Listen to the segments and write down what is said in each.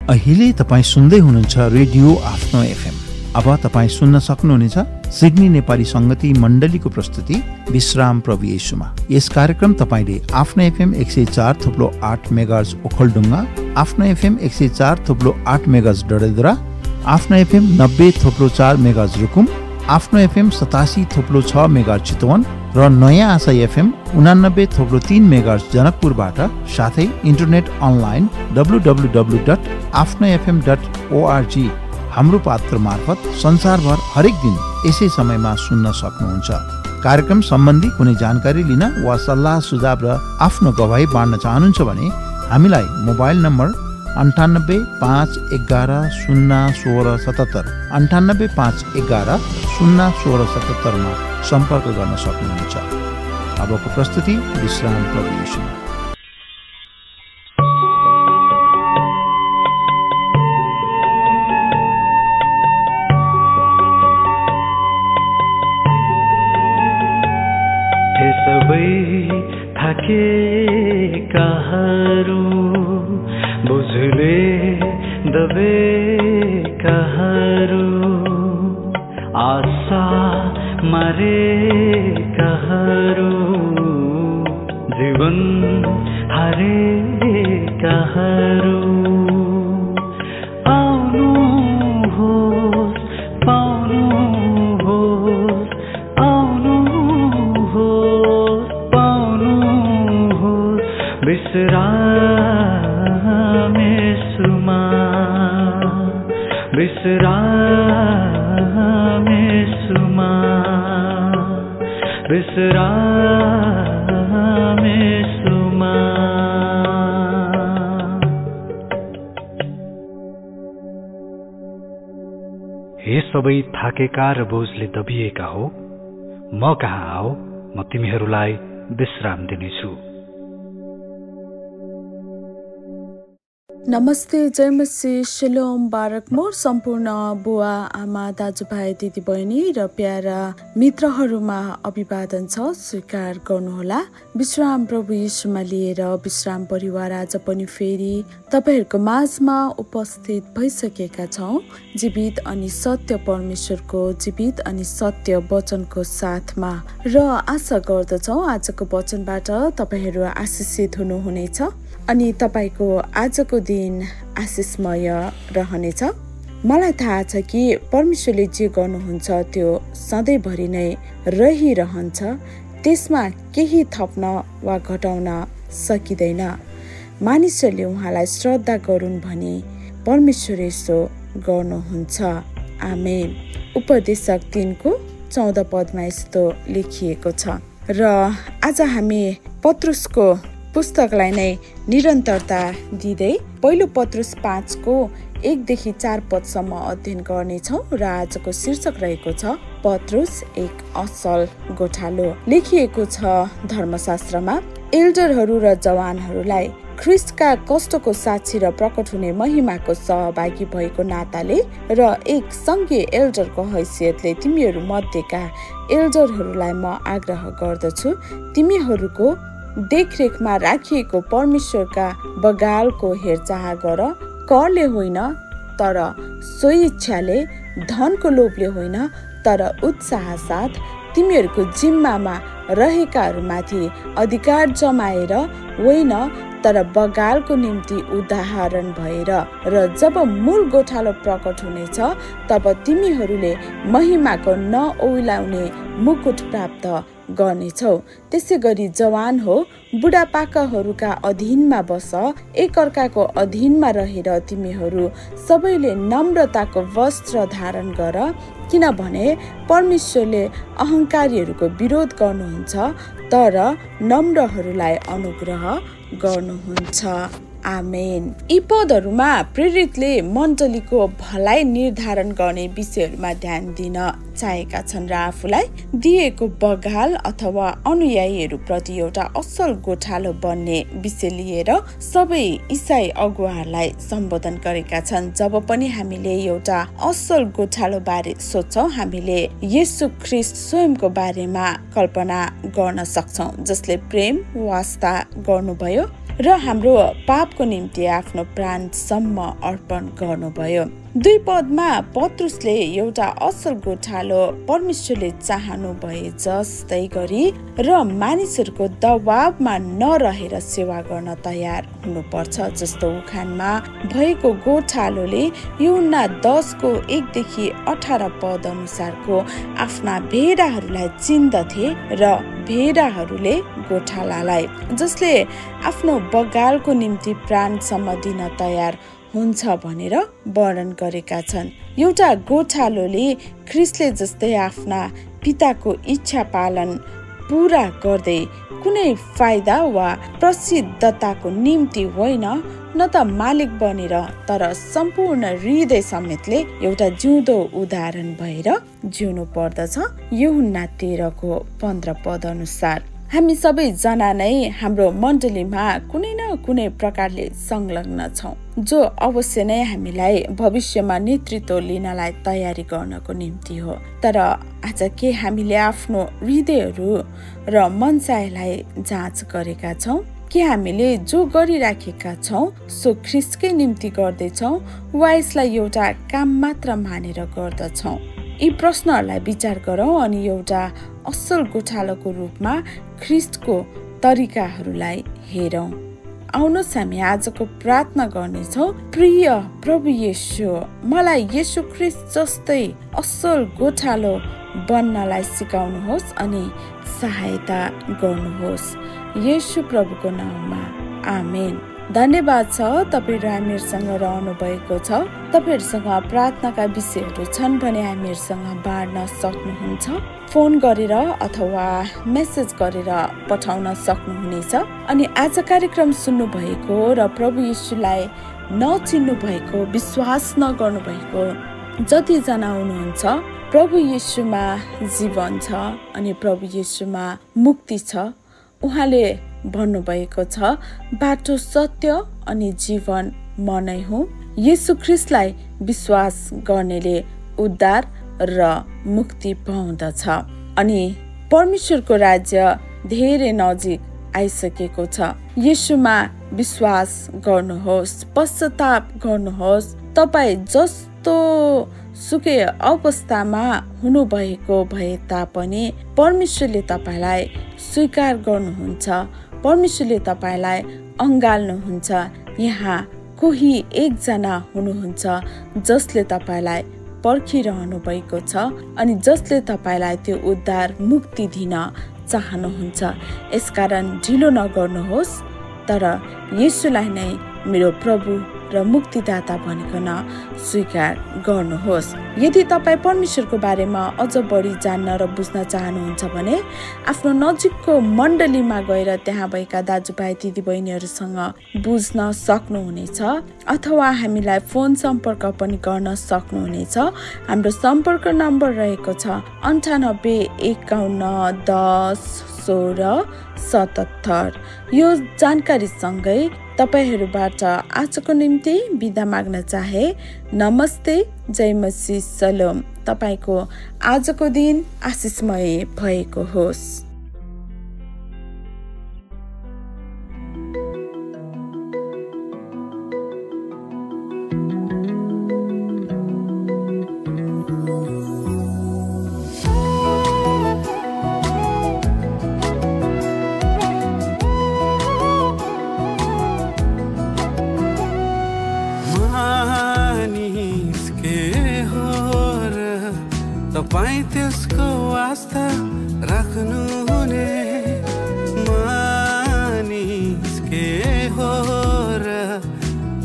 अहिले तपाईँ सुन्दै हुनुहुन्छ रेडियो आफ्नो एफएम। अब तपाईँ सुन्न सक्नुहुनेछ सिडनी नेपाली संगति मण्डलीको प्रस्तुति विश्राम प्रभु येशूमा। यस कार्यक्रम तपाईँले आफ्नो एफएम 104.8 मेगाहर्ज ओखलढुङ्गा, आफ्नो एफएम 104.8 मेगाहर्ज डडेलधुरा, आफ्नो एफएम 90.4 मेगाहर्ज रुकुम, आफ्नो एफएम 87.6 मेगाहर्ज चितवन र नयाँ आशा एफएम 89.3 मेगाहर्ज जनकपुरबाट, साथै इन्टरनेट अनलाइन www.afnofm.org हाम्रो पात्र मार्फत संसारभर हरेक दिन यसै समयमा सुन्न सक्नुहुन्छ। कार्यक्रम सम्बन्धी कुनै जानकारी लिन वा सल्लाह सुझाव र आफ्नो गवाही बाँड्न चाहनुहुन्छ भने हामीलाई मोबाइल नम्बर 98 511 01677 98 511 01677 मा सम्पर्क गर्न सक्नुहुन्छ। अबको प्रस्तुति विश्राम प्रभु येशूमा। थाकेकाहरू बुझले दबेकाहरू आशा मरेकाहरू जीवन हारेकाहरू आउनुहोस् पाउनुहोस् आउनुहोस् पाउनुहोस् विश्राम येशूमा विश्राम येशूमा विश्राम येशूमा। हे सबै थाकेका र बोझले दबिएका हो, म कहाँ आओ, म तिमीहरूलाई विश्राम दिनेछु। नमस्ते, जय मसीह, शलोम, बारकमोर सम्पूर्ण बुवा आमा दाजुभाइ दिदीबहिनी र प्यारा मित्रहरूमा अभिवादन छ, स्वीकार गर्नुहोला। विश्राम प्रभु येशूमा लिएर विश्राम परिवार आज पनि फेरि तपाईहरूको माझमा उपस्थित भइसकेका छौँ, जीवित अनि सत्य परमेश्वरको जीवित अनि सत्य वचनको साथमा, र आशा गर्दछौँ आजको वचनबाट तपाईहरू आशिषित हुनुहुनेछ अनि तपाईको आजको दिन आशिषमय रहनेछ। मलाई थाहा छ कि परमेश्वरले जे गर्नुहुन्छ त्यो सधैँभरि नै रहिरहन्छ, त्यसमा केही थप्न वा घटाउन सकिँदैन। मानिसहरूले उहाँलाई श्रद्धा गरून् भने परमेश्वर यसो गर्नुहुन्छ। आमेन। उपदेशक 3:14 पदमा यस्तो लेखिएको छ। र आज हामी पत्रुसको पुस्तकलाई नै निरन्तरता दिँदै पहिलो पत्रुस 5:1-4 पदसम्म अध्ययन गर्नेछौँ र आजको शीर्षक रहेको छ पत्रुस एक असल गोठालो। लेखिएको छ धर्मशास्त्रमा, एल्डरहरू र जवानहरूलाई ख्रिस्टका कष्टको साक्षी र प्रकट हुने महिमाको सहभागी भएको नाताले र एक सङ्घीय एल्डरको हैसियतले तिमीहरू मध्येका एल्डरहरूलाई म आग्रह गर्दछु, तिमीहरूको देखरेखमा राखिएको परमेश्वरका बगालको हेरचाह गर, करले होइन तर स्वइच्छाले, धनको लोभले होइन तर उत्साह साथ, तिमीहरूको जिम्मामा रहेकाहरूमाथि अधिकार जमाएर होइन तर बगालको निम्ति उदाहरण भएर, र जब मूल गोठालो प्रकट हुनेछ तब तिमीहरूले महिमाको नओइलाउने मुकुट प्राप्त गर्नेछौ। त्यसै गरी जवान हो, बुढापाकाहरूका अधीनमा बस, एकअर्काको अधीनमा रहेर तिमीहरू सबैले नम्रताको वस्त्र धारण गर, किनभने परमेश्वरले अहङ्कारीहरूको विरोध गर्नुहुन्छ तर नम्रहरूलाई अनुग्रह गर्नुहुन्छ। आमेन। यी पदहरूमा प्रेरितले मण्डलीको भलाइ निर्धारण गर्ने विषयहरूमा ध्यान दिन चाहेका छन् र आफूलाई दिएको बगाल अथवा अनुयायीहरू प्रति एउटा असल गोठालो बन्ने विषय लिएर सबै इसाई अगुवाहरूलाई सम्बोधन गरेका छन्। जब पनि हामीले एउटा असल गोठालो बारे सोच्छौँ, हामीले येशू ख्रिस्ट स्वयंको बारेमा कल्पना गर्न सक्छौँ, जसले प्रेम वास्ता गर्नुभयो र हाम्रो पापको निम्ति आफ्नो प्राणसम्म अर्पण गर्नुभयो। 2 पदमा पत्रुसले एउटा असल गोठालो परमेश्वरले चाहनु भए जस्तै गरी र मानिसहरूको दबावमा नरहेर सेवा गर्न तयार हुनुपर्छ जस्तो उखानमा भएको गोठालोले यूहन्ना 10:1-18 पद अनुसारको आफ्ना भेडाहरूलाई चिन्दथे र भेडाहरूले गोठालालाई, जसले आफ्नो बगालको निम्ति प्राणसम्म दिन तयार हुन्छ भनेर वर्णन गरेका छन्। एउटा गोठालोले ख्रिस्टले जस्तै आफ्ना पिताको इच्छा पालन पूरा गर्दै कुनै फाइदा वा प्रसिद्धताको निम्ति होइन, न त मालिक बनेर, तर सम्पूर्ण हृदय समेतले एउटा जिउँदो उदाहरण भएर जिउनु पर्दछ। यूहन्ना 13:15 पद अनुसार हामी सबैजना नै हाम्रो मण्डलीमा कुनै न कुनै प्रकारले संलग्न छौँ, जो अवश्य नै हामीलाई भविष्यमा नेतृत्व लिनलाई तयारी गर्नको निम्ति हो। तर आज के हामीले आफ्नो हृदयहरू र मनसायलाई जाँच गरेका छौँ? के हामीले जो गरिराखेका छौँ सो ख्रिस्टकै निम्ति गर्दैछौँ वा यसलाई एउटा काम मात्र मानेर गर्दछौँ? यी प्रश्नहरूलाई विचार गरौँ अनि एउटा असल गोठालोको रूपमा ख्रिस्टको तरिकाहरूलाई हेरौँ। आउनुहोस् हामी आजको प्रार्थना गर्नेछौँ। प्रिय प्रभु येशू, मलाई येशू ख्रिस्ट जस्तै असल गोठालो बन्नलाई सिकाउनुहोस् अनि सहायता गर्नुहोस्। येशू प्रभुको नाममा आमेन। धन्यवाद छ तपाईहरु हामीहरुसँग रहनु भएको छ। तपाईहरुसँग प्रार्थनाका विषयहरू छन् भने हामीहरुसँग बाँड्न सक्नुहुन्छ। फोन गरेर अथवा मेसेज गरेर पठाउन सक्नुहुनेछ। अनि आज कार्यक्रम सुन्नु भएको र प्रभु येशूलाई नचिन्नु भएको, विश्वास नगर्नु भएको जति जना हुनुहुन्छ, प्रभु येशूमा जीवन छ अनि प्रभु येशूमा मुक्ति छ। उहाँले भन्नुभएको छ, बाटो, सत्य अनि जीवन म नै हुँ। येशू ख्रिस्टलाई विश्वास गर्नेले उद्धार र मुक्ति पाउँदछ अनि परमेश्वरको राज्य धेरै नजिक आइसकेको छ। येशूमा विश्वास गर्नुहोस्, पश्चाताप गर्नुहोस्। तपाई जस्तो सुकै अवस्थामा हुनुभएको भए तापनि परमेश्वरले तपाईलाई स्वीकार गर्नुहुन्छ, परमेश्वरले तपाईलाई अँगाल्नुहुन्छ। यहाँ कोही एकजना हुनुहुन्छ जसले तपाईलाई पर्खिरहनु भएको छ अनि जसले तपाईलाई त्यो उद्धार मुक्ति दिन चाहनुहुन्छ। यसकारण ढिलो नगर्नुहोस्, तर येशूलाई नै मेरो प्रभु र मुक्तिदाता भनिकन स्वीकार गर्नुहोस्। यदि तपाईँ परमेश्वरको बारेमा अझ बढी जान्न र बुझ्न चाहनुहुन्छ भने आफ्नो नजिकको मण्डलीमा गएर त्यहाँ भएका दाजुभाइ दिदीबहिनीहरूसँग बुझ्न सक्नुहुनेछ अथवा हामीलाई फोन सम्पर्क पनि गर्न सक्नुहुनेछ। हाम्रो सम्पर्क नम्बर रहेको छ 9851101677। यो जानकारीसँगै तपाईहरूबाट आजको निम्ति बिदा माग्न चाहे। नमस्ते, जय मसीह, सलोम। तपाईको आजको दिन आशिषमय भएको होस्। तपाईं त्यसको आस्था राख्नुहुने मानिस के हो र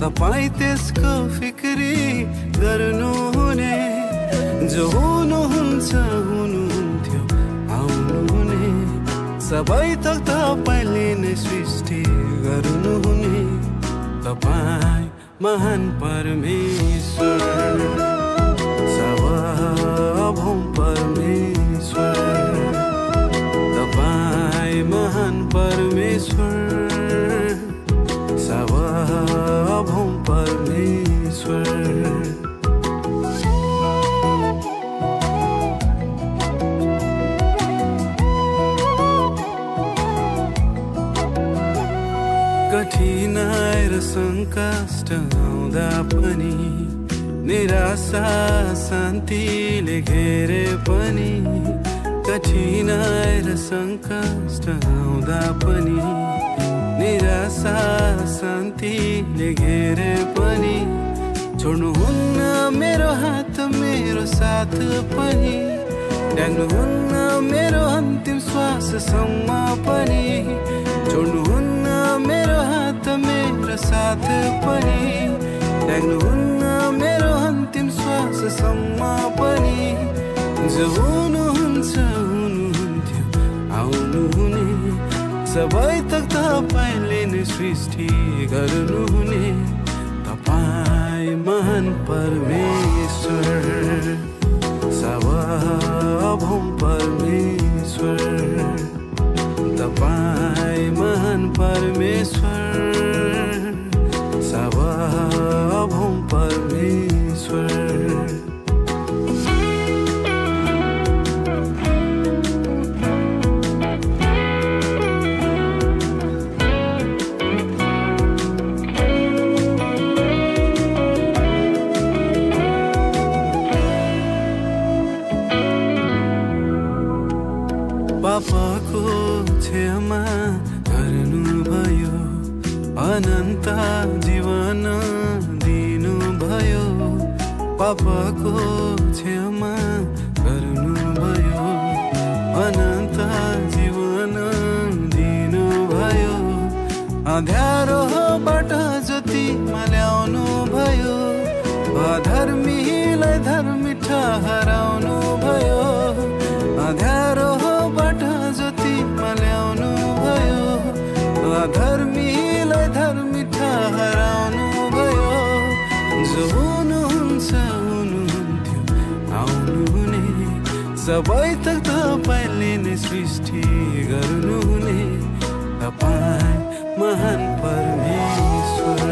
तपाईं त्यसको फिक्री गर्नुहुने जो हुनुहुन्छ हुनुहुन्थ्यो आउनुहुने सबै थोक तपाईंले नै सृष्टि गर्नुहुने तपाईं महान परमेश्वर परमेश्वर तपाईं महान परमेश्वर सार्वभौम परमेश्वर। कठिन सङ्कष्ट आउँदा पनि निराशा शान्तिले घेरे पनि कठिनाइ र सङ्कष्ट आउँदा पनि निराशा शान्तिले घेरे पनि छोड्नुहुन्न मेरो हात मेरो साथ पनि त्याग्नुहुन्न मेरो अन्तिम श्वाससम्म पनि छोड्नुहुन्न मेरो हात मेरो साथ पनि त्याग्नुहुन्न मेरो अन्तिम श्वाससम्म पनि जो हुनुहुन्छ हुनुहुन्थ्यो आउनुहुने सबै थोक तपाईँले नै सृष्टि गर्नुहुने तपाईँ महान परमेश्वर सार्वभौम परमेश्वर तपाईँ महान परमेश्वर सार्वभौम परमेश्वर पापको क्षमा गर्नुभयो अनन्त जीवन दिनुभयो पापको क्षमा गर्नुभयो अनन्त जीवन दिनुभयो अँध्यारोबाट ज्योतिमा ल्याउनु भयो अधर्मीलाई धर्मी ठहराउनु भयो अँध्यारोबाट ज्योतिमा ल्याउनु भयो अधर्मीलाई धर्मी ठहराउनु भयो जो हुनुहुन्छ हुनुहुन्थ्यो आउनुहुने सबै थोक तपाईँले नै सृष्टि गर्नुहुने तपाईँ महान परमेश्वर